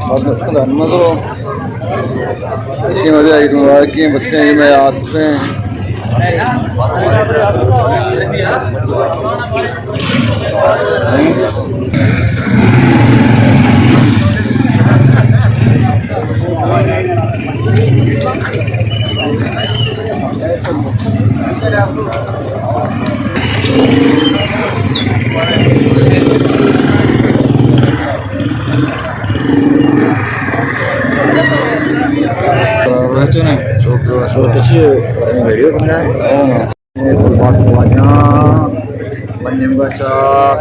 بہت مشکل ہے، مزہ۔ اسی مزہ عید مبارک کی بچکے میں آصف ہیں۔ ویڈیو بنا ہے۔ گلباس واجاں، منی نیمگا چا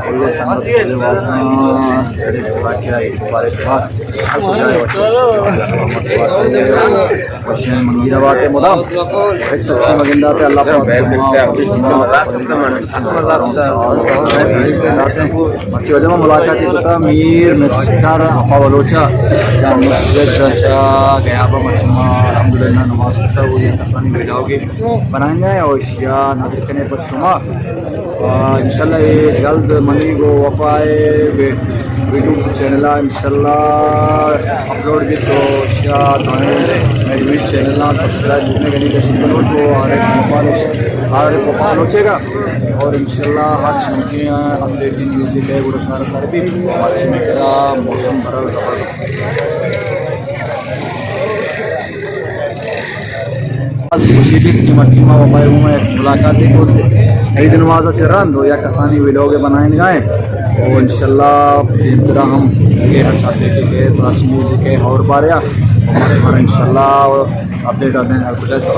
کل سنگت، کل واجاں، جڑے جوڑا کیا عید مبارک بات۔ ہر کجا ہے، وش وش سلامت بات۔ وشیں منگیر بات مدام۔ ہچ سکیں مگندات، اللہ پاک شما، شما، شما، مرچی وجہ ما ملاقات کتا میر مسٹر آپا بلوچا، یا مسجد چا گیا با، مرچی ما الحمدللہ نماز کتا، وہ یہ کسانی ویڈیو کے بنائیں گے اور یا ندر کنے پر شما۔ آ، انشاءاللہ اے جلد منی گو وفا اے وی-، ویڈیو چینل آ انشاءاللہ اپلوڈ بیت، تو شیا تو میری چینل آ سبسکرائب بکنے گنی کشی کنو تو آرے وفا، آرے وفا لوچے گا۔ اور انشاءاللہ ہر چیز کے اپڈیٹ نیوز کے گڑا سارا سارے بھی ہر چیز میں کرا موسم برا زبردست۔ از خوشی بیت کہ مرچی ما وفا ہوں یک ملاقاتے کو عید نماز چہ رند و یک کسانی ویڈیو کے بنائیں گائیں۔ و انشاءاللہ دیمترا ہم یہ ہر چاہتے کہ، کہ تو ہر چیز کے اور بارے ما شمار انشاءاللہ اپڈیٹ آتے ہیں ہر کجا سب۔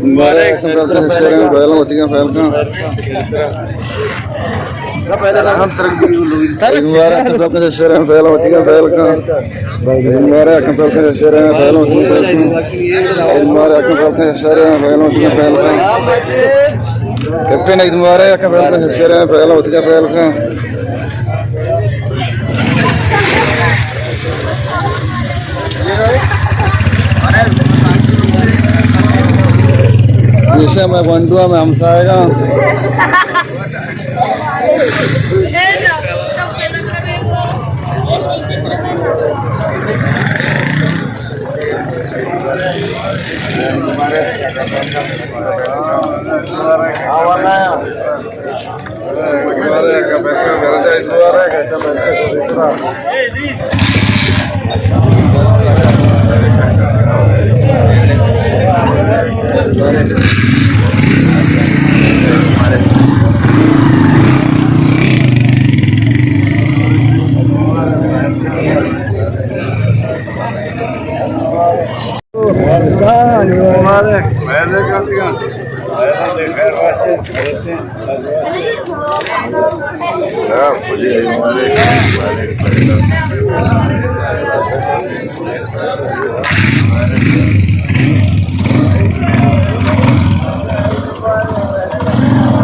مبارک، سب شہر میں پہلا ہوتی ہیں، پہل کا۔ عید مبارک، اکم پہل کنیں شہر ءَ پہل وتی ءَ پہل کن۔ عید مبارک، اکم پہل کنیں شہر ءَ پہل وتی ءَ پہل کن۔ عید مبارک، اکم پہل کنیں شہر ءَ پہل وتی ءَ پہل کن۔ کیپٹن عید مبارک، اکم پہل کنیں شہر ءَ پہل وتی ءَ پہل کن۔ ایشی ءَ مئے گونڈو ءَ مئے ہمسایگاں۔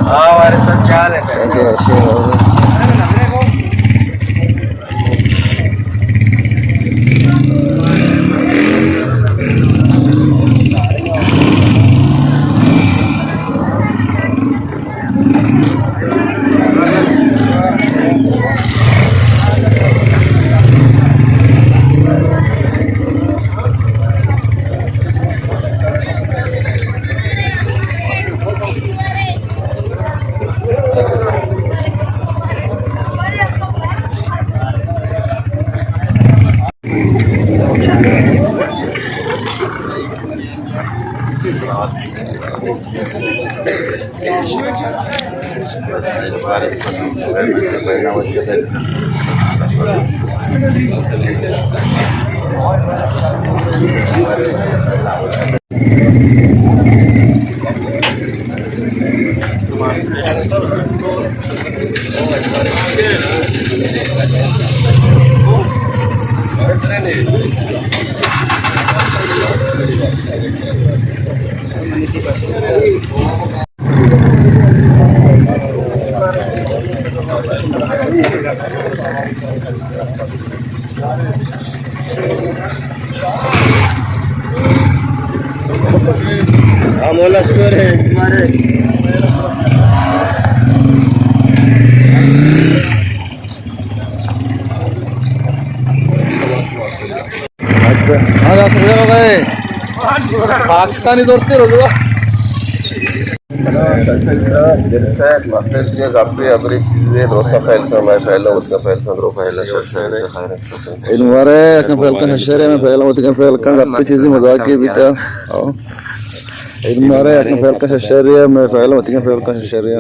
ہاں، ہمارے سب چال ہے۔ ہاں، مولا شکر ہے ہمارے۔ پاکستانی دورتے رو جو۔ جیسے مقصد کے ضبطی ابری چیزیں دوستاں پھیل کر میں پھیلا، اس کا پھیل کر، پھیلا۔ علم وارے اکن پھیل کن شرے میں پھیلا، اس کا پھیل کن ضبطی چیزیں مذاق کی بیتا۔ علم وارے اکن پھیل کن شرے میں پھیلا، اس کا پھیل کن شرے۔